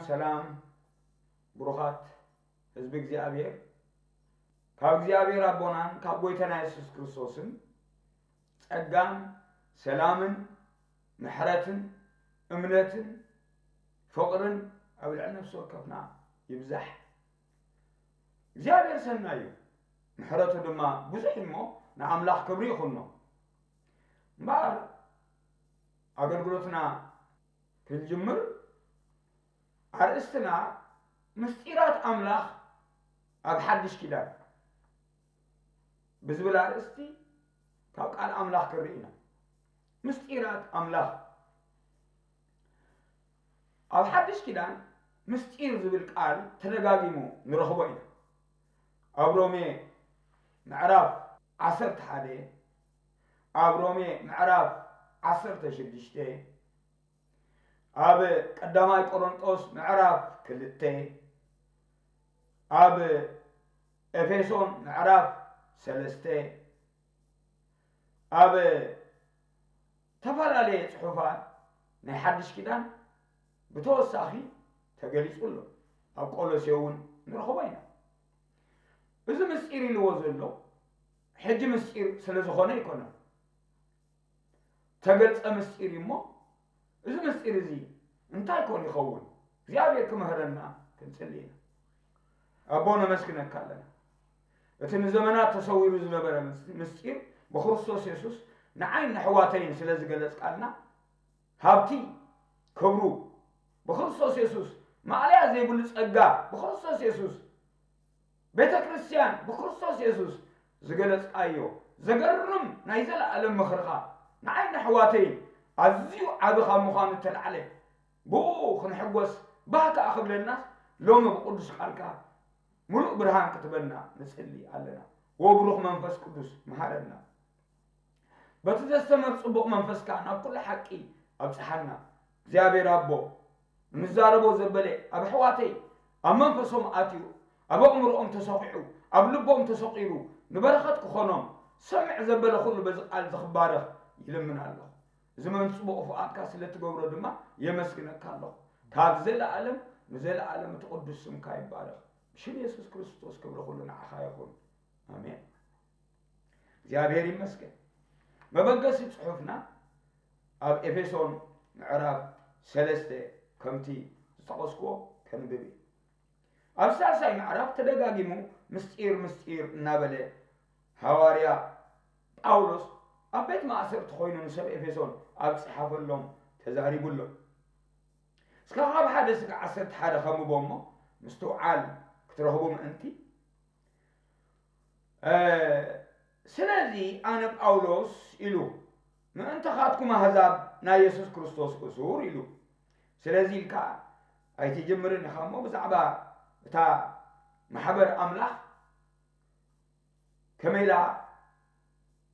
ሰላም ብሩኻት ህዝቢ እግዚኣብሔር፣ ካብ እግዚኣብሔር ኣቦናን ካብ ጎይታና የሱስ ክርስቶስን ጸጋን ሰላምን ምሕረትን እምነትን ፍቕርን ኣብ ልዕሊ ነፍሲ ወከፍና ይብዛሕ። እግዚኣብሔር ሰናይ እዩ፣ ምሕረቱ ድማ ብዙሕ እሞ ንኣምላኽ ክብሪ ይኹኖ። እምበኣር ኣገልግሎትና ክንጅምር ኣርእስትና ምስጢራት ኣምላኽ ኣብ ሓድሽ ኪዳን ብዝብል ኣርእስቲ ካብ ቃል ኣምላኽ ክንርኢ ኢና። ምስጢራት ኣምላኽ ኣብ ሓድሽ ኪዳን ምስጢር ዝብል ቃል ተደጋጊሙ ንረኽቦ ኢና። ኣብ ሮሜ ምዕራፍ ዓሰርተ ሓደ፣ ኣብ ሮሜ ምዕራፍ ዓሰርተ ሽዱሽተ፣ ኣብ ቀዳማይ ቆሮንጦስ ምዕራፍ ክልተ፣ ኣብ ኤፌሶን ምዕራፍ ሰለስተ፣ ኣብ ዝተፈላለየ ጽሑፋት ናይ ሓድሽ ኪዳን ብተወሳኺ ተገሊጹ ኣሎ። ኣብ ቆሎሴ እውን ንረኽቦ ኢና። እዚ ምስጢር ኢልዎ ዘሎ ሕጂ ምስጢር ስለ ዝኾነ ኣይኮነን። ተገልጸ ምስጢር እዩ እሞ፣ እዚ ምስጢር እዚ እንታይ ኮን ይኸውን? እግዚኣብሔር ክምህረና ክንጽሊ ኢና። ኣቦ ነመስግነካ ኣለና። እቲ ንዘመናት ተሰዊሩ ዝነበረ ምስ-፣ ምስጢር ብክርስቶስ የሱስ ንዓይን ንኣሕዋተይን ስለ ዝገለጽካልና፣ ሃብቲ ክብሩ ብክርስቶስ የሱስ፣ ማእለያ ዘይብሉ ጸጋ ብክርስቶስ የሱስ፣ ቤተ ክርስቲያን ብክርስቶስ የሱስ ዝገለጽካዮ ዘገርም ናይ ዘለኣለም ምኽርኻ ንዓይ ንኣሕዋተይን ኣዝዩ ዓቢ ካብ ምዃኑ እተላዕለ ብኡ ክንሕጎስ ባህ ከኣ ክብለናስ ሎሚ ብቅዱስ ቃልካ ምሉእ ብርሃን ክትበና ንጽሊ ኣለና። ወብሩኽ መንፈስ ቅዱስ መሃረና። በቲ ዘስተምር ጽቡቕ መንፈስካ ናብ ኩሉ ሓቂ ኣብጽሓና። እግዚኣብሔር ኣቦ፣ እንዛረቦ ዘበለ ኣብ ኣሕዋተይ ኣብ መንፈሶም ኣትዩ፣ ኣብ ኣእምሮኦም ተሰኺዑ፣ ኣብ ልቦም ተሰቒሉ፣ ንበረኸት ክኾኖም፣ ሰምዕ ዘበለ ኩሉ በዚ ቃል እዚ ክባረኽ ይልምን ኣለኹ። እዚ መን ጽቡቕ ፍቓድካ ስለ ትገብሮ ድማ የመስግነካ ኣለኹ። ካብ ዘለኣለም ንዘለኣለም እቲ ቅዱስ ስምካ ይባረኽ። ብሽም የሱስ ክርስቶስ ክብሪ ኩሉ ንዓኻ ይኹን። ኣሜን። እግዚኣብሔር ይመስገን። መበገሲ ጽሑፍና ኣብ ኤፌሶን ምዕራፍ ሰለስተ ከምቲ ዝጠቐስክዎ ከንብብ እዩ። ኣብ ሳልሳይ ምዕራፍ ተደጋጊሙ ምስጢር፣ ምስጢር እናበለ ሃዋርያ ጳውሎስ ኣብ ቤት ማእሰርቲ ኮይኑ ንሰብ ኤፌሶን ኣብ ዝጸሓፈሎም ተዛሪቡ ኣሎ። እስከ ካብ ሓደ እስከ ዓሰርተ ሓደ ከንብቦ እሞ ምስትውዓል ክትረኽቡ ምእንቲ። እ፣ ስለዚ ኣነ ጳውሎስ ኢሉ፣ ምእንታኻትኩም ኣህዛብ ናይ የሱስ ክርስቶስ እሱር ኢሉ። ስለዚ ኢልካ ኣይትጅምርን ኢኻ እሞ፣ ብዛዕባ እታ ማሕበር ኣምላኽ ከመይ ኢላ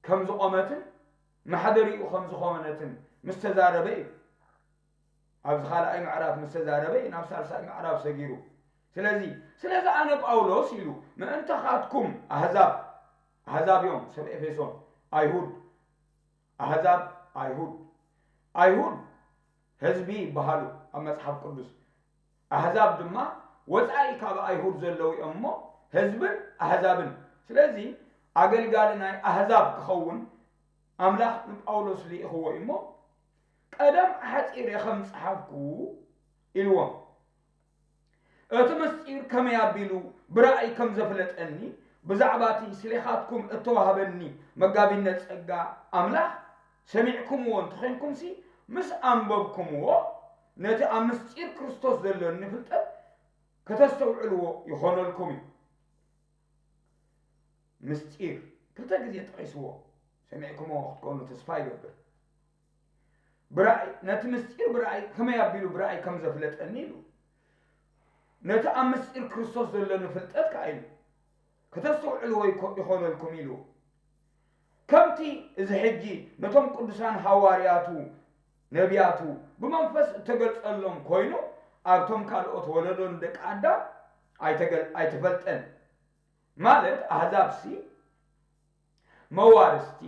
ከም ዝቖመትን ማሕደሪኡ ከም ዝኾነትን ምስ ተዛረበ እዩ። ኣብዚ ካልኣይ ምዕራፍ ምስ ተዛረበ እዩ ናብ ሳልሳይ ምዕራፍ ሰጊሩ። ስለዚ፣ ስለዚ ኣነ ጳውሎስ ኢሉ፣ ምእንታኻትኩም ኣህዛብ፣ ኣህዛብ እዮም ሰብ ኤፌሶን፣ ኣይሁድ፣ ኣህዛብ፣ ኣይሁድ፣ ኣይሁድ ህዝቢ ይበሃሉ ኣብ መጽሓፍ ቅዱስ። ኣህዛብ ድማ ወጻኢ ካብ ኣይሁድ ዘለዉ እዮም እሞ ህዝብን ኣህዛብን። ስለዚ ኣገልጋሊ ናይ ኣህዛብ ክኸውን ኣምላኽ ንጳውሎስ ልኢኽዎ እዩ እሞ፣ ቀደም ኣሕጺረ ከም ዝጸሓፍኩ ኢልዎም። እቲ ምስጢር ከመይ ኣቢሉ ብራእይ ከም ዘፍለጠኒ፣ ብዛዕባ እቲ ስሌኻትኩም እተዋህበኒ መጋቢነት ጸጋ ኣምላኽ ሰሚዕኩምዎ እንተኾይንኩምሲ፣ ምስ ኣንበብኩምዎ፣ ነቲ ኣብ ምስጢር ክርስቶስ ዘለኒ ፍልጠት ከተስተውዕልዎ ይኾነልኩም እዩ። ምስጢር ክልተ ግዜ ጠቒስዎ፣ ሰሚዕኩምዎ ክትኮኑ ተስፋ ይገብር። ብራእይ፣ ነቲ ምስጢር ብራእይ ከመይ ኣቢሉ ብራእይ ከም ዘፍለጠኒ ኢሉ፣ ነቲ ኣብ ምስጢር ክርስቶስ ዘለኒ ፍልጠት ከኣ ኢሉ፣ ከተስተውዕልዎ ይኮ-፣ ይኾነልኩም ኢሉ። ከምቲ እዚ ሕጂ ነቶም ቅዱሳን ሃዋርያቱ፣ ነቢያቱ ብመንፈስ እተገልጸሎም ኮይኑ፣ ኣብቶም ካልኦት ወለዶ ንደቂ ኣዳም ኣይተገል-፣ ኣይተፈልጠን። ማለት ኣህዛብሲ መዋርስቲ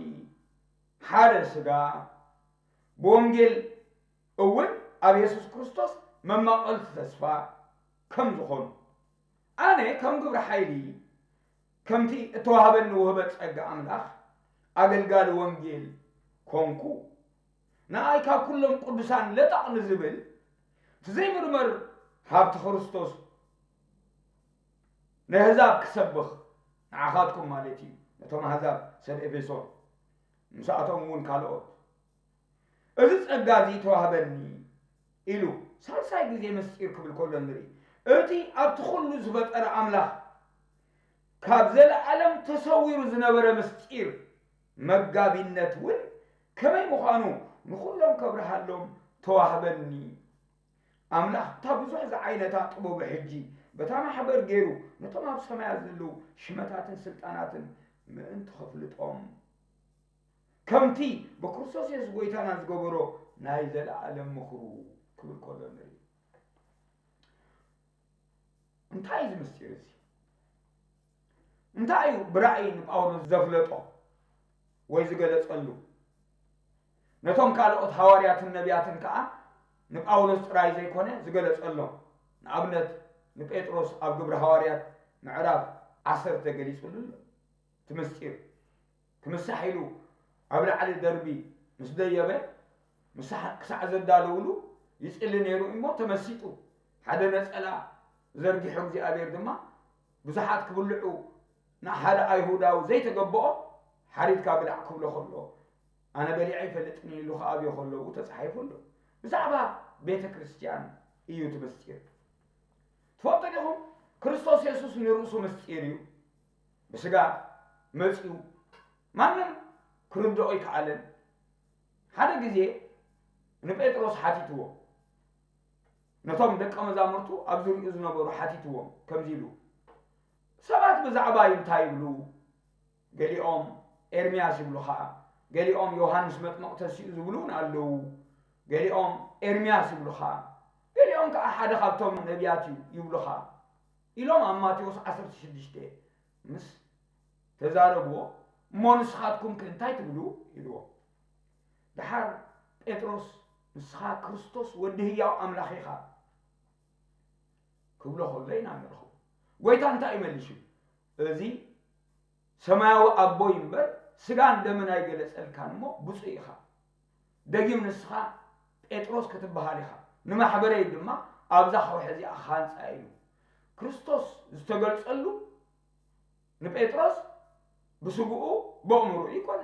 ሓደ ስጋ፣ ብወንጌል እውን ኣብ የሱስ ክርስቶስ መማቐልቲ ተስፋ፣ ከም ዝኾኑ፣ ኣነ ከም ግብሪ ሓይሊ ከምቲ እተዋህበኒ ውህበት ጸጋ ኣምላኽ ኣገልጋሊ ወንጌል ኮንኩ። ንኣይ ካብ ኩሎም ቅዱሳን ለጠቕ ንዝብል እቲ ዘይምርመር ሃብቲ ክርስቶስ ነህዛብ ክሰብኽ፣ ንዓኻትኩም ማለት እዩ፣ ነቶም ኣህዛብ ሰብ ኤፌሶን፣ ምስኣቶም እውን ካልኦት። እዚ ጸጋ እዚ ተዋህበኒ ኢሉ ሳልሳይ ግዜ ምስጢር ክብል ከሎ ንርኢ። እቲ ኣብቲ ኩሉ ዝፈጠረ ኣምላኽ ካብ ዘለኣለም ተሰዊሩ ዝነበረ ምስጢር መጋቢነት እውን ከመይ ምዃኑ ንኹሎም ከብርሃሎም ተዋህበኒ። ኣምላኽ እታ ብዙሕ ዝዓይነታ ጥበቡ ሕጂ በታ ማሕበር ገይሩ ነቶም ኣብ ሰማያት ዘለዉ ሽመታትን ስልጣናትን ምእንቲ ኸፍልጦም፣ ከምቲ ብክርስቶስ የሱስ ጐይታና ዝገበሮ ናይ ዘለኣለም ምኽሩ ክብል ከሎ ንርኢ። እንታይ እዩ እዚ ምስጢር እዚ? እንታይ እዩ ብራእይ ንጳውሎስ ዘፍለጦ ወይ ዝገለጸሉ? ነቶም ካልኦት ሃዋርያትን ነቢያትን ከኣ ንጳውሎስ ጥራይ ዘይኮነ ዝገለጸሎም። ንኣብነት ንጴጥሮስ ኣብ ግብሪ ሃዋርያት ምዕራፍ ዓሰርተ ገሊጹሉ ኣሎ። እቲ ምስጢር ክምሳሕ ኢሉ ኣብ ላዕሊ ደርቢ ምስ ደየበ፣ ምሳሕ ክሳዕ ዘዳለውሉ ይጽሊ ነይሩ እሞ ተመሲጡ። ሓደ ነጸላ ዘርጊሑ እግዚኣብሔር ድማ ብዙሓት ክብልዑ ንሓደ ኣይሁዳዊ ዘይተገበኦ ሓሪድካ ብላዕ ክብሎ ከሎ፣ ኣነ በሊዐ ኣይፈልጥን ኢሉ ክኣብዮ ከሎ ተጻሒፉ ኣሎ። ብዛዕባ ቤተ ክርስቲያን እዩ እቲ ምስጢር። ትፈልጡ ዲኹም? ክርስቶስ የሱስ ንርእሱ ምስጢር እዩ። ብስጋ መጺኡ ማንም ክርድኦ ኣይከኣለን። ሓደ ግዜ ንጴጥሮስ ሓቲትዎ፣ ነቶም ደቀ መዛሙርቱ ኣብ ዝሪኡ ዝነበሩ ሓቲትዎም ከምዚ ኢሉ፣ ሰባት ብዛዕባይ እንታይ ይብሉ? ገሊኦም ኤርምያስ ይብሉኻ፣ ገሊኦም ዮሃንስ መጥምቕ ተሲኡ ዝብሉ እውን ኣለዉ። ገሊኦም ኤርምያስ ይብሉኻ፣ ገሊኦም ከዓ ሓደ ካብቶም ነቢያት እዩ ይብሉኻ ኢሎም ኣብ ማቴዎስ ዓሰርተ ሽዱሽተ ምስ ተዛረብዎ፣ እሞ ንስኻትኩም ከ እንታይ ትብሉ? ኢልዎ። ደሓር ጴጥሮስ፣ ንስኻ ክርስቶስ ወዲ ህያው ኣምላኽ ኢኻ ክብሎ ከሎ ኢና ንረኽቦ። ጐይታ እንታይ እዩ መሊሱ? እዚ ሰማያዊ ኣቦይ እምበር ስጋን ደምን ኣይገለጸልካን እሞ ብፁዕ ኢኻ። ደጊም ንስኻ ጴጥሮስ ክትበሃል ኢኻ፣ ንማሕበረይ ድማ ኣብዛ ከውሒ እዚኣ ክሃንጻ ኢሉ። ክርስቶስ ዝተገልጸሉ ንጴጥሮስ ብስግኡ ብእምሩ ይኮነ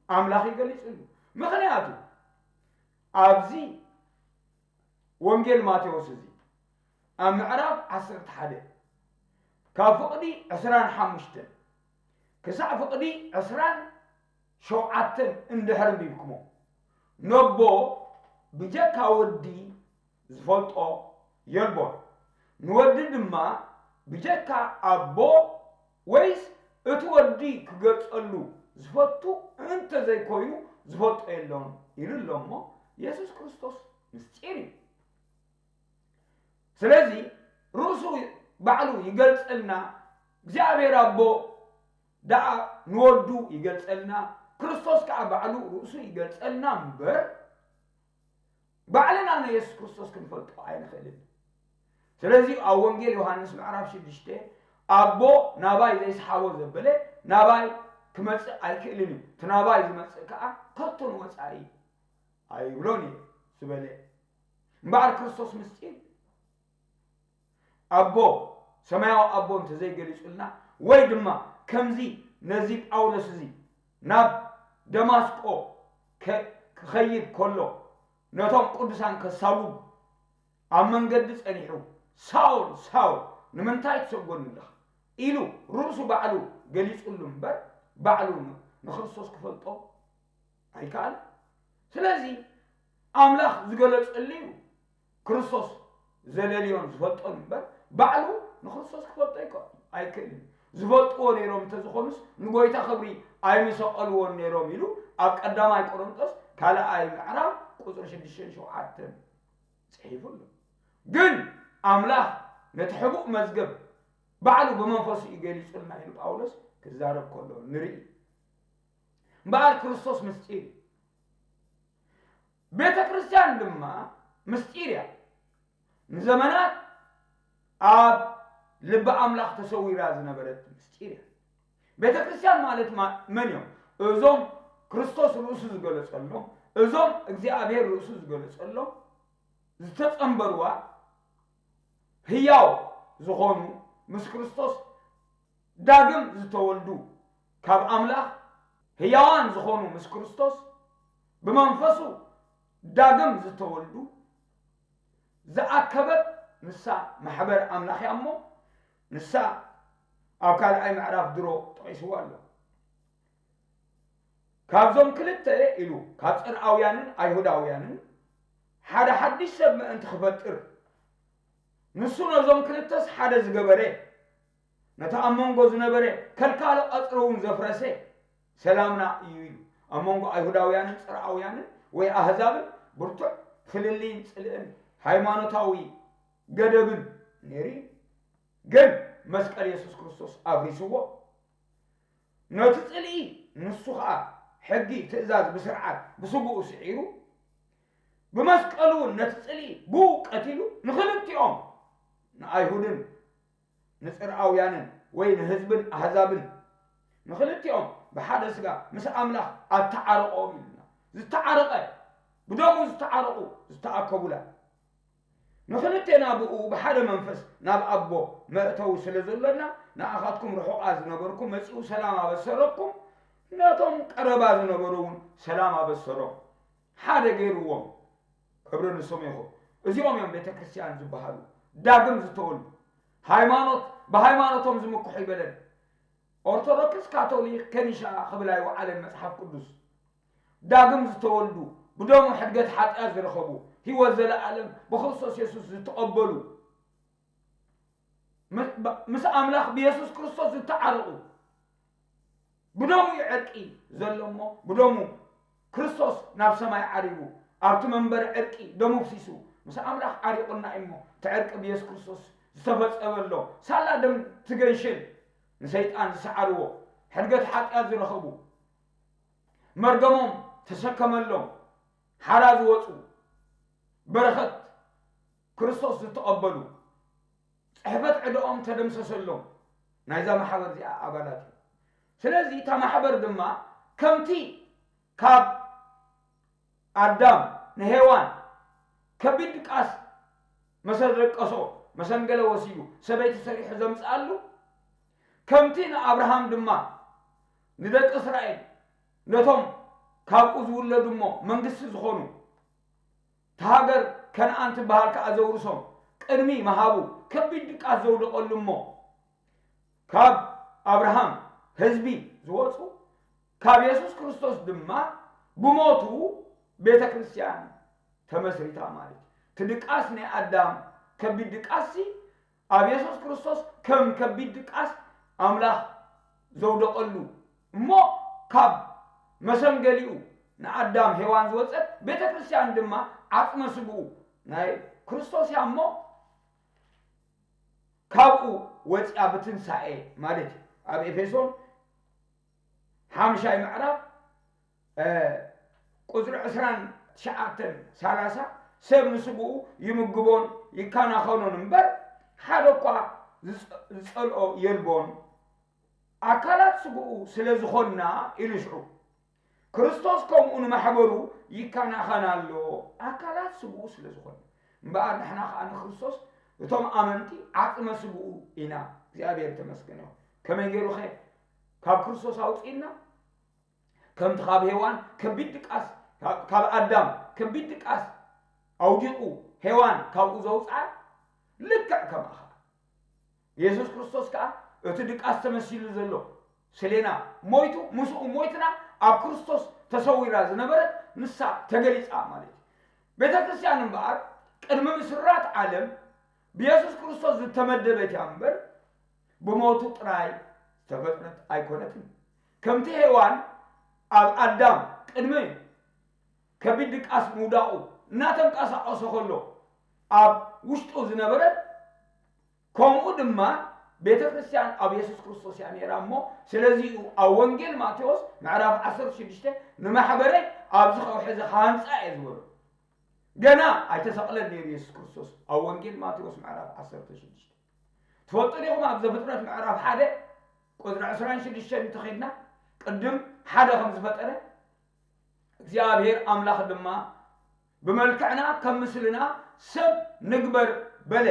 ኣምላኽ ይገሊጽሉ። ምኽንያቱ ኣብዚ ወንጌል ማቴዎስ እዚ ኣብ ምዕራፍ ዓሰርተ ሓደ ካብ ፍቕዲ ዕስራን ሓሙሽተን ክሳዕ ፍቕዲ ዕስራን ሸውዓተን እንድሕር ኣንቢብኩሞ፣ ነቦ ብጀካ ወዲ ዝፈልጦ የልቦን። ንወዲ ድማ ብጀካ ኣቦ ወይስ እቲ ወዲ ክገልጸሉ ዝፈቱ እንተ ዘይኮይኑ ዝፈልጦ የሎን ኢሉ ኣሎ እሞ፣ የሱስ ክርስቶስ ምስጢር እዩ። ስለዚ ርእሱ ባዕሉ ይገልጸልና፣ እግዚኣብሔር ኣቦ ደኣ ንወዱ ይገልጸልና፣ ክርስቶስ ከኣ ባዕሉ ርእሱ ይገልጸልና እምበር፣ ባዕልና ንየሱስ ክርስቶስ ክንፈልጦ ኣይንኽእልን። ስለዚ ኣብ ወንጌል ዮሃንስ ምዕራፍ ሽዱሽተ፣ ኣቦ ናባይ ዘይስሓቦ ዘበለ ናባይ ክመጽእ ኣይክእልን እዩ፣ እቲ ናባይ ዝመጽእ ከኣ ከቶ ንወጻኢ ኣይብሎን እየ ዝበለ። እምበኣር ክርስቶስ ምስጢር ኣቦ፣ ሰማያዊ ኣቦ እንተዘይገሊጹልና፣ ወይ ድማ ከምዚ ነዚ ጳውሎስ እዚ ናብ ደማስቆ ከ-፣ ክኸይድ ከሎ ነቶም ቅዱሳን ከሳጉግ ኣብ መንገዲ ጸኒሑ፣ "ሳውል፣ ሳውል፣ ንምንታይ ትሰጎኒ ኣለኻ?" ኢሉ ርእሱ ባዕሉ ገሊጹሉ እምበር፣ ባዕሉ ን-፣ ንክርስቶስ ክፈልጦ ኣይከኣል። ስለዚ ኣምላኽ ዝገለጸሉ እዩ። ክርስቶስ ዘለልዮን ዝፈልጦን እምበር፣ ባዕሉ ንክርስቶስ ክፈልጦ ኣይከ-፣ ኣይክእልን። ዝፈልጥዎ ነይሮም እንተዝኾኑስ፣ ንጎይታ ክብሪ ኣይምሰቐልዎን ነይሮም ኢሉ ኣብ ቀዳማይ ቆሮንቶስ ካልኣይ ምዕራፍ ቁጽሪ ሽዱሽተን ሸውዓተን ጽሒፉ ኣሎ። ግን ኣምላኽ ነቲ ሕቡእ መዝገብ ባዕሉ ብመንፈሱ እዩ ገሊጹልና ኢሉ ጳውሎስ ክዛረብ ከሎ ንርኢ። እምበኣር ክርስቶስ ምስጢር እዩ። ቤተ ክርስቲያን ድማ ምስጢር እያ። ንዘመናት ኣብ ልቢ ኣምላኽ ተሰዊራ ዝነበረት ምስጢር እያ። ቤተ ክርስቲያን ማለት ማ-፣ መን እዮም? እዞም ክርስቶስ ርእሱ ዝገለጸሎም፣ እዞም እግዚኣብሔር ርእሱ ዝገለጸሎም ዝተጸንበርዋ ህያው ዝኾኑ፣ ምስ ክርስቶስ ዳግም ዝተወልዱ፣ ካብ ኣምላኽ ህያዋን ዝኾኑ፣ ምስ ክርስቶስ ብመንፈሱ ዳግም ዝተወልዱ ዝኣከበት ንሳ ማሕበር ኣምላኽ እያ እሞ፣ ንሳ ኣብ ካልኣይ ምዕራፍ ድሮ ጠቒስዋ ኣሎ። ካብዞም ክልተ ኢሉ፣ ካብ ጽርኣውያንን ኣይሁዳውያንን ሓደ ሓድሽ ሰብ ምእንቲ ክፈጥር፣ ንሱ ነዞም ክልተስ ሓደ ዝገበረ፣ ነቲ ኣብ መንጎ ዝነበረ ከልካሊ ቀጽሪ እውን ዘፍረሰ፣ ሰላምና እዩ ኢሉ። ኣብ መንጎ ኣይሁዳውያንን ጽርኣውያንን ወይ ኣህዛብን ብርቱዕ ፍልልይን ጽልእን ሃይማኖታዊ ገደብን ነይሩ እዩ። ግን መስቀል የሱስ ክርስቶስ ኣፍሪስዎ። ነቲ ጽልኢ ንሱ ኸኣ ሕጊ፣ ትእዛዝ ብስርዓት ብስግኡ ስዒሩ፣ ብመስቀሉ እውን ነቲ ጽልኢ ብኡ ቀቲሉ፣ ንኽልቲኦም፣ ንኣይሁድን ንጽርኣውያንን ወይ ንህዝብን ኣህዛብን፣ ንኽልቲኦም ብሓደ ስጋ ምስ ኣምላኽ ኣተዓረቖም ኢሉና። ዝተዓረቐ፣ ብደሙ ዝተዓረቑ፣ ዝተኣከቡላ። ንኽልቴና ብኡ ብሓደ መንፈስ ናብ ኣቦ መእተዊ ስለ ዘሎና፣ ንኣኻትኩም ርሑቓት ዝነበርኩም መጺኡ ሰላም ኣበሰረኩም፣ ነቶም ቀረባ ዝነበሩ እውን ሰላም ኣበሰሮም። ሓደ ገይርዎም። ክብሪ ንስሙ ይኹን። እዚኦም እዮም ቤተ ክርስቲያን ዝበሃሉ። ዳግም ዝተወልዱ። ሃይማኖት፣ ብሃይማኖቶም ዝምክሑ ይበለን። ኦርቶዶክስ፣ ካቶሊክ፣ ከኒሻ ክብል ኣይወዓለን መጽሓፍ ቅዱስ። ዳግም ዝተወልዱ፣ ብደሙ ሕድገት ሓጢኣት ዝረኸቡ፣ ህይወት ዘለኣለም ብክርስቶስ የሱስ ዝተቐበሉ፣ ም-፣ ብ-፣ ምስ ኣምላኽ ብየሱስ ክርስቶስ ዝተዓረቑ፣ ብደሙ እዩ ዕርቂ ዘሎ እሞ፣ ብደሙ ክርስቶስ ናብ ሰማይ ዓሪጉ፣ ኣብቲ መንበሪ ዕርቂ ደሙ ፍሲሱ፣ ምስ ኣምላኽ ዓሪቑና እዩ እሞ፣ እቲ ዕርቂ ብየሱስ ክርስቶስ ዝተፈጸመ ኣሎ። ሳላ ደም ትገንሽል፣ ንሰይጣን ዝሰዓርዎ፣ ሕድገት ሓጢኣት ዝረኸቡ፣ መርገሞም ተሰከመሎም፣ ሓራ ዝወጹ፣ በረኸት ክርስቶስ ዝተቐበሉ፣ ጽሕፈት ዕዳኦም ተደምሰሰሎም፣ ናይዛ ማሕበር እዚኣ ኣባላት እዮም። ስለዚ እታ ማሕበር ድማ ከምቲ ካብ ኣዳም ንሄዋን ከቢድ ድቃስ መሰደቀሶ፣ መሰንገለ ወሲዱ ሰበይቲ ሰሪሑ ዘምጽኣሉ፣ ከምቲ ንኣብርሃም ድማ ንደቂ እስራኤል ነቶም ካብኡ ዝውለዱ እሞ መንግስቲ ዝኾኑ፣ እታ ሃገር ከነኣን ትበሃል ከኣ ዘውርሶም ቅድሚ ምሃቡ ከቢድ ድቃስ ዘውደቐሉ እሞ፣ ካብ ኣብርሃም ህዝቢ ዝወጹ፣ ካብ የሱስ ክርስቶስ ድማ ብሞቱ ቤተ ክርስቲያን ተመስሪታ ማለት እዩ። እቲ ድቃስ ናይ ኣዳም ከቢድ ድቃስሲ ኣብ የሱስ ክርስቶስ ከም ከቢድ ድቃስ ኣምላኽ ዘውደቐሉ እሞ፣ ካብ መሰንገሊኡ ንኣዳም ሄዋን ዝወጸት ቤተ ክርስቲያን ድማ ዓጽመ ስግኡ ናይ ክርስቶስ እያ እሞ፣ ካብኡ ወጺኣ ብትንሳኤ ማለት እዩ። ኣብ ኤፌሶን ሓምሻይ ምዕራፍ፣ እ፣ ቁጽሪ ዕስራን ትሽዓተን ሰላሳ፣ ሰብ ንስግኡ ይምግቦን ይከናኸኖን እምበር፣ ሓደ እኳ ዝጸ-፣ ዝጸልኦ የልቦን። ኣካላት ስግኡ ስለ ዝኾንና ኢሉ ሽዑ፣ ክርስቶስ ከምኡ ንማሕበሩ ይከናኸን ኣሎ። ኣካላት ስግኡ ስለ ዝኾንና። እምበኣር ንሕና ኸኣ ንክርስቶስ እቶም ኣመንቲ ዓጽመ ስግኡ ኢና። እግዚኣብሔር ተመስገን ይኹን። ከመይ ገይሩኸ ካብ ክርስቶስ ኣውጽእና? ከምቲ ካብ ሄዋን ከቢድ ድቃስ፣ ካብ፣ ካብ ኣዳም ከቢድ ድቃስ ኣውዲቑ ሄዋን ካብኡ ዘውጽኣ፣ ልክዕ ከምኣ ኸኣ የሱስ ክርስቶስ ከኣ እቲ ድቃስ ተመሲሉ ዘሎ ስሌና ሞይቱ፣ ምስኡ ሞይትና ኣብ ክርስቶስ ተሰዊራ ዝነበረት ንሳ ተገሊጻ ማለት እዩ። ቤተ ክርስቲያን እምበኣር ቅድሚ ምስራት ዓለም ብየሱስ ክርስቶስ ዝተመደበት እያ እምበር ብሞቱ ጥራይ ዝተፈጥረት ኣይኮነትን። ከምቲ ሄዋን ኣብ ኣዳም ቅድሚ ከቢድ ድቃስ ምውዳቑ እናተንቀሳቐሰ ከሎ ኣብ ውሽጡ ዝነበረት፣ ከምኡ ድማ ቤተ ክርስቲያን ኣብ የሱስ ክርስቶስ እያ ነይራ እሞ፣ ስለዚ እዩ ኣብ ወንጌል ማቴዎስ ምዕራፍ ዓሰርተ ሽዱሽተ፣ "ንማሕበረይ ኣብዚ ከውሒ እዚ ክሃንጻ እየ" ዝበሎ። ገና ኣይተሰቕለን ነይሩ የሱስ ክርስቶስ ኣብ ወንጌል ማቴዎስ ምዕራፍ ዓሰርተ ሽዱሽተ። ትፈልጡ ዲኹም? ኣብ ዘፍጥረት ምዕራፍ ሓደ ቁፅሪ ዕስራን ሽዱሽተን እንተኸድና ቅድም ሓደ ከም ዝፈጠረ እግዚኣብሔር ኣምላኽ ድማ ብመልክዕና ከም ምስልና ሰብ ንግበር በለ።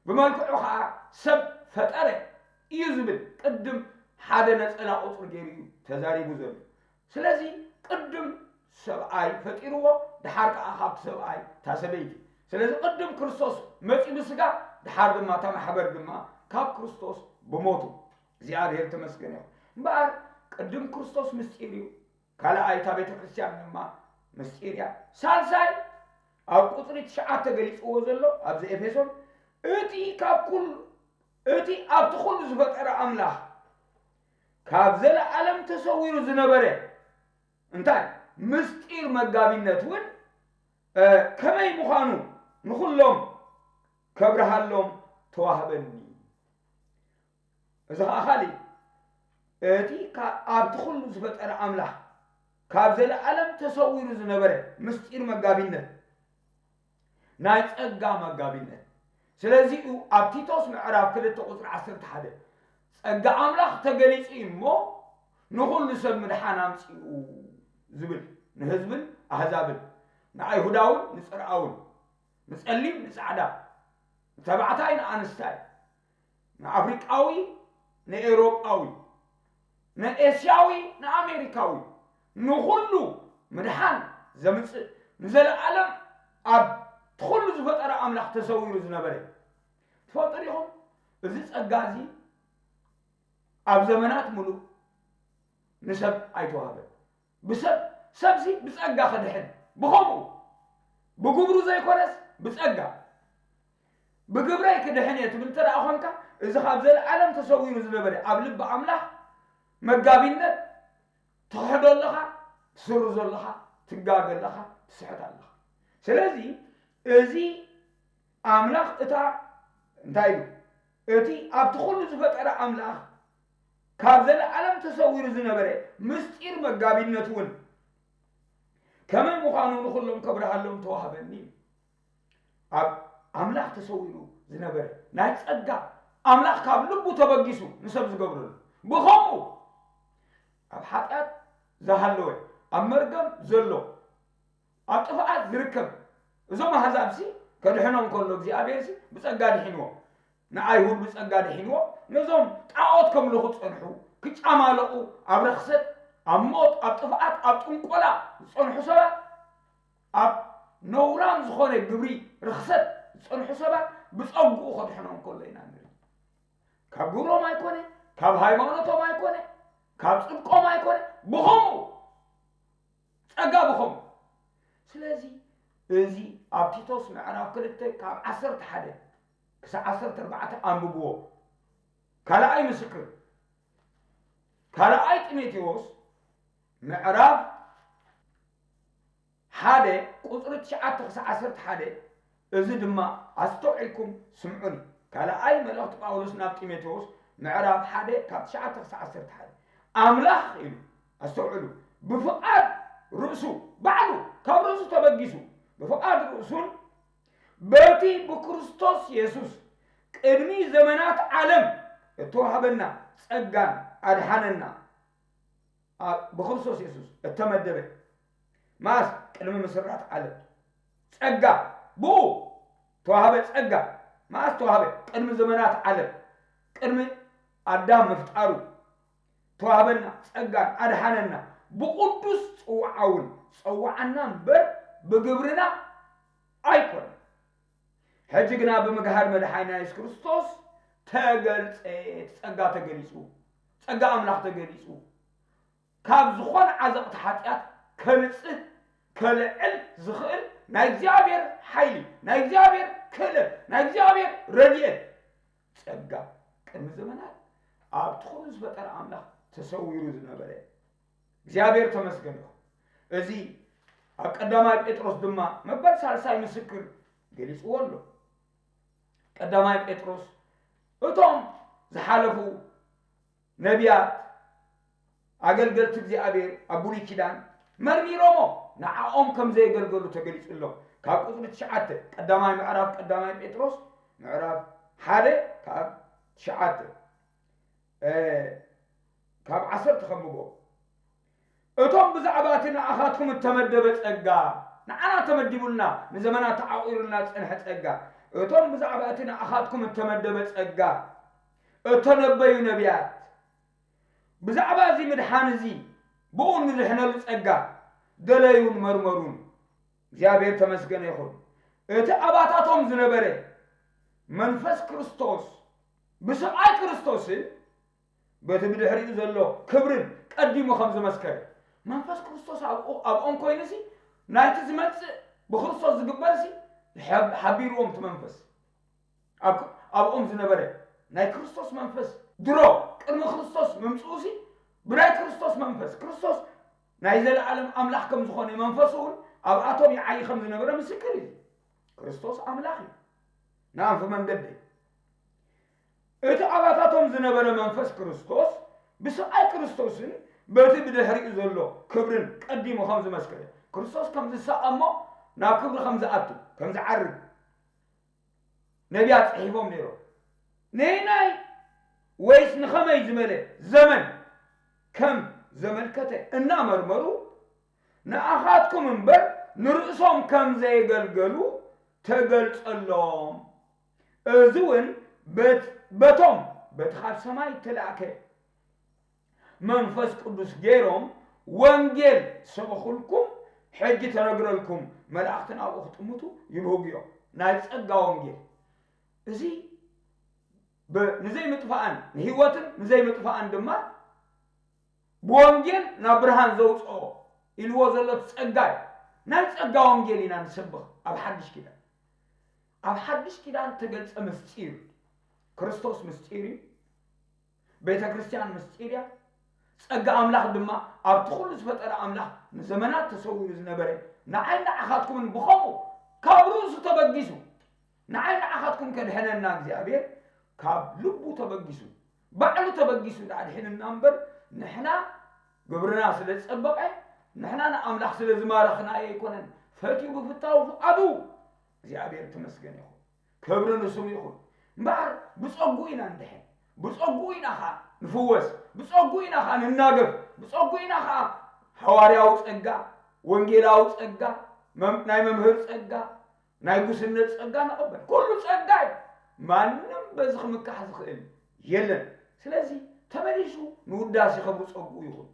ብመልክዑ ኸዓ ሰብ ፈጠረ እዩ ዝብል ቅድም ሓደ ነፀላ ቁፅሪ ገይሩ እዩ ተዛሪቡ ዘሎ። ስለዚ ቅድም ሰብኣይ ፈጢርዎ፣ ድሓር ከዓ ካብቲ ሰብኣይ እታ ሰበይቲ። ስለዚ ቅድም ክርስቶስ መፂኡ ብስጋ፣ ድሓር ድማ እታ ማሕበር ድማ ካብ ክርስቶስ ብሞቱ። እግዚኣብሔር ተመስገን ይኹን። እምበኣር ቅድም ክርስቶስ ምስጢር እዩ፣ ካልኣይ እታ ቤተ ክርስቲያን ድማ ምስጢር እያ። ሳልሳይ ኣብ ቁፅሪ ትሽዓተ ገሊፅዎ ዘሎ ኣብዚ ኤፌሶን እቲ ካብ ኩሉ እቲ ኣብቲ ኩሉ ዝፈጠረ ኣምላኽ ካብ ዘለኣለም ተሰዊሩ ዝነበረ እንታይ ምስጢር መጋቢነት እውን ከመይ ምዃኑ ንኹሎም ከብርሃሎም ተዋህበኒ። እዚ ኸዓ ካልእ እቲ ኣብቲ ኩሉ ዝፈጠረ ኣምላኽ ካብ ዘለኣለም ተሰዊሩ ዝነበረ ምስጢር መጋቢነት ናይ ጸጋ መጋቢነት። ስለዚኡ ኣብ ቲቶስ ምዕራፍ ክልተ ቁጽሪ ዓሰርተ ሓደ ጸጋ ኣምላኽ ተገሊጹ እዩ እሞ ንኹሉ ሰብ ምድሓን ኣምጺኡ ዝብል ንህዝብን ኣህዛብን ንኣይሁዳውን ንጽርኣውን ንጸሊም ንጻዕዳ ንተባዕታይ ንኣንስታይ ንኣፍሪቃዊ ንኤውሮጳዊ ንኤስያዊ ንኣሜሪካዊ ንኹሉ ምድሓን ዘምጽእ ንዘለኣለም ኣብ ትኹሉ ዝፈጠረ ኣምላኽ ተሰዊሩ ዝነበረ ትፈልጡ ዲኹም? እዚ ጸጋ እዚ ኣብ ዘመናት ምሉእ ንሰብ ኣይተዋህበን። ብሰብ ሰብሲ ብጸጋ ክድሕን ብኸምኡ ብግብሩ ዘይኮነስ ብጸጋ ብግብረይ ክድሕን እየ ትብል እንተ ደኣ ኾንካ እዚ ካብ ዘለኣለም ተሰዊሩ ዝነበረ ኣብ ልቢ ኣምላኽ መጋቢነት ትኽሕዶ ኣለኻ፣ ትስርዞ ኣለኻ፣ ትጋገ ኣለኻ፣ ትስሕት ኣለኻ። ስለዚ እዚ ኣምላኽ እታ እንታይ ኢሉ እቲ ኣብቲ ኩሉ ዝፈጠረ ኣምላኽ ካብ ዘለኣለም ተሰዊሩ ዝነበረ ምስጢር መጋቢነት እውን ከመይ ምዃኑ ንኹሎም ከብርሃሎም ተዋህበኒ። ኣብ ኣምላኽ ተሰዊሩ ዝነበረ ናይ ጸጋ ኣምላኽ ካብ ልቡ ተበጊሱ ንሰብ ዝገብረሉ ብኸምኡ ኣብ ሓጢኣት ዝሃለወ ኣብ መርገም ዘሎ ኣብ ጥፍኣት ዝርከብ እዞም ኣህዛብሲ ከድሕኖም ከሎ እግዚኣብሔርሲ ብጸጋ ድሒንዎም ንኣይሁድ ብጸጋ ድሒንዎም ነዞም ጣዖት ከምልኹ ጸንሑ ክጫማለቑ ኣብ ረኽሰት ኣብ ሞት ኣብ ጥፍኣት ኣብ ጥንቆላ ዝጸንሑ ሰባት ኣብ ነውራም ዝኾነ ግብሪ ርኽሰት ዝጸንሑ ሰባት ብጸግኡ ከድሕኖም ከሎ ኢና ንርኢ። ካብ ግብሮም ኣይኮነ፣ ካብ ሃይማኖቶም ኣይኮነ፣ ካብ ጽድቆም ኣይኮነ፣ ብኸምኡ ጸጋ ብኸምኡ። ስለዚ እዚ ኣብ ቲቶስ ምዕራፍ ክልተ ካብ ዓሰርተ ሓደ ክሳብ ዓሰርተ ኣርባዕተ ኣንብብዎ። ካልኣይ ምስክር ካልኣይ ጢሞቴዎስ ምዕራፍ ሓደ ቁጽሪ ትሽዓተ ክሳብ ዓሰርተ ሓደ እዚ ድማ ኣስተውዒልኩም ስምዑኒ። ካልኣይ መልእኽቲ ጳውሎስ ናብ ጢሞቴዎስ ምዕራፍ ሓደ ካብ ትሽዓተ ክሳብ ዓሰርተ ሓደ ኣምላኽ ኢሉ ኣስተውዕሉ ብፍቓድ ርእሱ ባዕሉ ካብ ርእሱ ተበጊሱ ብፍቓድ ርእሱን በቲ ብክርስቶስ የሱስ ቅድሚ ዘመናት ዓለም እተዋህበና ጸጋን ኣድሓነና ብክርስቶስ የሱስ እተመደበ መኣስ ቅድሚ ምስራት ዓለም ጸጋ ብኡ ተዋህበ ጸጋ መኣስ ተዋህበ ቅድሚ ዘመናት ዓለም ቅድሚ ኣዳም ምፍጣሩ ተዋህበና ጸጋን ኣድሓነና ብቕዱስ ጽዋዓውን ጸዋዓና እምበር ብግብርና ኣይኮነ ሕጂ ግና ብምግሃድ መድሓይና የሱስ ክርስቶስ ተገልጸ ጸጋ ተገሊጹ ጸጋ ኣምላኽ ተገሊጹ ካብ ዝኾነ ዓዘቕቲ ሓጢኣት ከንጽህ ከልዕል ዝኽእል ናይ እግዚኣብሔር ሓይሊ ናይ እግዚኣብሔር ክእለት ናይ እግዚኣብሔር ረድኤት ጸጋ ቅድሚ ዘመናት ኣብ ትኹሉ ዝፈጠረ ኣምላኽ ተሰዊሩ ዝነበረ እግዚኣብሔር ተመስገን ይኹን። እዚ ኣብ ቀዳማይ ጴጥሮስ ድማ መበል ሳልሳይ ምስክር ገሊጽዎ ኣሎ። ቀዳማይ ጴጥሮስ እቶም ዝሓለፉ ነቢያት ኣገልገልቲ እግዚኣብሔር ኣብ ብሉይ ኪዳን መርሚሮሞ ንዓኦም ከም ዘየገልገሉ ተገሊጹ ኣሎ። ካብ ቁፅሪ ትሽዓተ ቀዳማይ ምዕራፍ ቀዳማይ ጴጥሮስ ምዕራፍ ሓደ ካብ ትሽዓተ፣ እ፣ ካብ ዓሰርተ ከንብቦ። እቶም ብዛዕባ እቲ ንኣኻትኩም እተመደበ ጸጋ፣ ንዓና ተመዲቡልና፣ ንዘመናት ተዓቑሩልና ዝጸንሐ ጸጋ፣ እቶም ብዛዕባ እቲ ንኣኻትኩም እተመደበ ጸጋ እተነበዩ ነቢያት፣ ብዛዕባ እዚ ምድሓን እዚ፣ ብኡ ንድሕነሉ ጸጋ፣ ደለዩን መርመሩን። እግዚኣብሔር ተመስገነ ይኹን። እቲ ኣባታቶም ዝነበረ መንፈስ ክርስቶስ ብሰብኣይ ክርስቶስን በቲ ብድሕሪኡ ዘሎ ክብርን ቀዲሙ ከም ዝመስከረ፣ መንፈስ ክርስቶስ ኣብኡ-፣ ኣብኦም ኮይኑሲ፣ ናይቲ ዝመጽእ ብክርስቶስ ዝግበርሲ፣ ሓብ-፣ ሓቢርዎም እቲ መንፈስ። ኣብ-፣ ኣብኦም ዝነበረ ናይ ክርስቶስ መንፈስ ድሮ ቅድሚ ክርስቶስ ምምጽኡሲ፣ ብናይ ክርስቶስ መንፈስ፣ ክርስቶስ ናይ ዘለኣለም ኣምላኽ ከም ዝኾነ መንፈሱ እውን ኣብኣቶም ይዓዪ ከም ዝነበረ ምስክር እዩ። ክርስቶስ ኣምላኽ እዩ። ንኣንፊ መንገደይ። እቲ ኣባታቶም ዝነበረ መንፈስ ክርስቶስ ብሰብኣይ ክርስቶስን በቲ ብድሕሪኡ ዘሎ ክብርን ቀዲሙ ከም ዝመስከረ፣ ክርስቶስ ከም ዝሳቐ እሞ ናብ ክብሪ ከም ዝኣቱ፣ ከም ዝዓርግ ነቢያት ጽሒፎም ነይሮም። ነየናይ ወይስ ንኸመይ ዝበለ ዘመን ከም ዘመልከተ እናመርመሩ፣ ንኣኻትኩም እምበር ንርእሶም ከም ዘየገልገሉ ተገልጸሎም። እዚ እውን በት-፣ በቶም በቲ ካብ ሰማይ እተላእከ መንፈስ ቅዱስ ገይሮም ወንጌል ሰበኹልኩም፣ ሕጂ ተነግረልኩም፣ መላእኽቲ ናብኡ ክጥምቱ ይብህጉ እዮም። ናይ ጸጋ ወንጌል። እዚ ብ-፣ ንዘይምጥፋኣን ንህይወትን ንዘይምጥፋኣን ድማ ብወንጌል ናብ ብርሃን ዘውፅኦ ኢልዎ ዘሎ እቲ ጸጋ እዩ። ናይ ጸጋ ወንጌል ኢና ንሰብኽ ኣብ ሓድሽ ኪዳን። ኣብ ሓድሽ ኪዳን እተገልጸ ምስጢር እዩ። ክርስቶስ ምስጢር እዩ። ቤተ ክርስቲያን ምስጢር እያ። ጸጋ ኣምላኽ ድማ ኣብቲ ኩሉ ዝፈጠረ ኣምላኽ ንዘመናት ተሰዊሩ ዝነበረ ንዓይ ንዓኻትኩምን ብኸምኡ ካብ ርእሱ ተበጊሱ ንዓይ ንዓኻትኩም ከድሕነና እግዚኣብሔር ካብ ልቡ ተበጊሱ ባዕሉ ተበጊሱ ደኣ ድሒንና እምበር ንሕና ግብርና ስለ ዝጸበቐ ንሕና ንኣምላኽ ስለ ዝማረኽናዮ ኣይኮነን። ፈትዩ ብፍታው ፍቓዱ እግዚኣብሔር ተመስገን ይኹን። ክብሪ ንስሙ ይኹን። እምበኣር ብጸጉኡ ኢና ንድሕን፣ ብጸጉኡ ኢና ኸዓ ንፍወስ፣ ብጸጉኡ ኢና ኸዓ ንናገፍ፣ ብጸጉኡ ኢና ኸዓ ሃዋርያዊ ጸጋ፣ ወንጌላዊ ጸጋ፣ መም-፣ ናይ መምህር ጸጋ፣ ናይ ጉስነት ጸጋ ንቐበል። ኩሉ ጸጋ እዩ። ማንም በዚ ክምካሕ ዝኽእል የለን። ስለዚ ተመሊሱ ንውዳሴ ክብሪ ጸጉኡ ይኹን።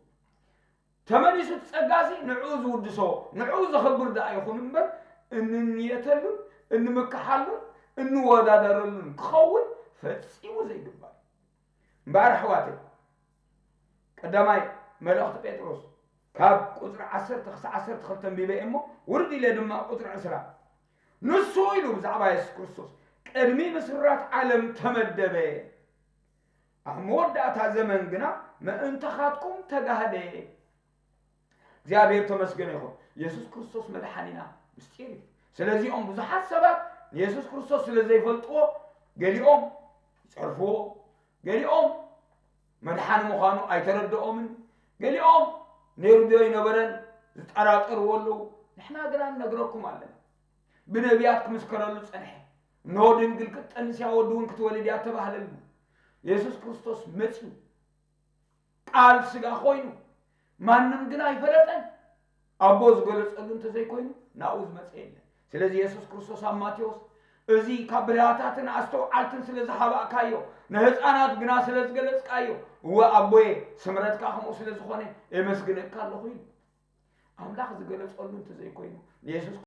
ተመሊሱ እቲ ጸጋ እዚ ንዕኡ ዝውድሶ፣ ንዕኡ ዘኽብር ደኣ ይኹን እምበር፣ እንንየተሉን እንምክሓሉን እንወዳደረሉን ክኸውን ፈጺሙ ዘይግባእ እዩ። እምበኣር ኣሕዋተይ፣ ቀዳማይ መልእኽቲ ጴጥሮስ ካብ ቁጽሪ ዓሰርተ ክሳዕ ዓሰርተ ክልተ ኣንቢበ እየ እሞ፣ ውርድ ኢለ ድማ ቁጽሪ ዕስራ፣ ንሱ ኢሉ ብዛዕባ የሱስ ክርስቶስ ቅድሚ ምስራት ዓለም ተመደበ፣ ኣብ መወዳእታ ዘመን ግና ምእንታኻትኩም ተጋህደ። እግዚኣብሔር ተመስገነ ይኹን። የሱስ ክርስቶስ መድሓኒና ምስጢር እዩ። ስለዚኦም ብዙሓት ሰባት ንየሱስ ክርስቶስ ስለ ዘይፈልጥዎ፣ ገሊኦም ይጸርፍዎ፣ ገሊኦም መድሓኒ ምዃኑ ኣይተረድኦምን፣ ገሊኦም ነይሩ ዶ ኣይነበረን ዝጠራጠርዎ ኣለዉ። ንሕና ግና ንነግረኩም ኣለና። ብነቢያት ክምስከረሉ ጸንሐ። እንሆ ድንግል ክትጠንስ እያ፣ ወዲ እውን ክትወልድ እያ ተባህለሉ። የሱስ ክርስቶስ መጺኡ። ቃል ስጋ ኮይኑ፣ ማንም ግን ኣይፈለጠን። ኣቦ ዝገለጸሉ እንተዘይኮይኑ፣ ናብኡ ዝመጸ የለን። ስለዚ የሱስ ክርስቶስ ኣብ ማቴዎስ፣ እዚ ካብ ብልሃታትን ኣስተውዓልትን ስለ ዝሃባእካዮ፣ ንህፃናት ግና ስለ ዝገለጽካዮ፣ እወ ኣቦየ፣ ስምረትካ ከምኡ ስለ ዝኾነ፣ የመስግነካ ኣለኹ ኢሉ። ኣምላኽ ዝገለጸሉ እንተዘይኮይኑ፣ ንየሱስ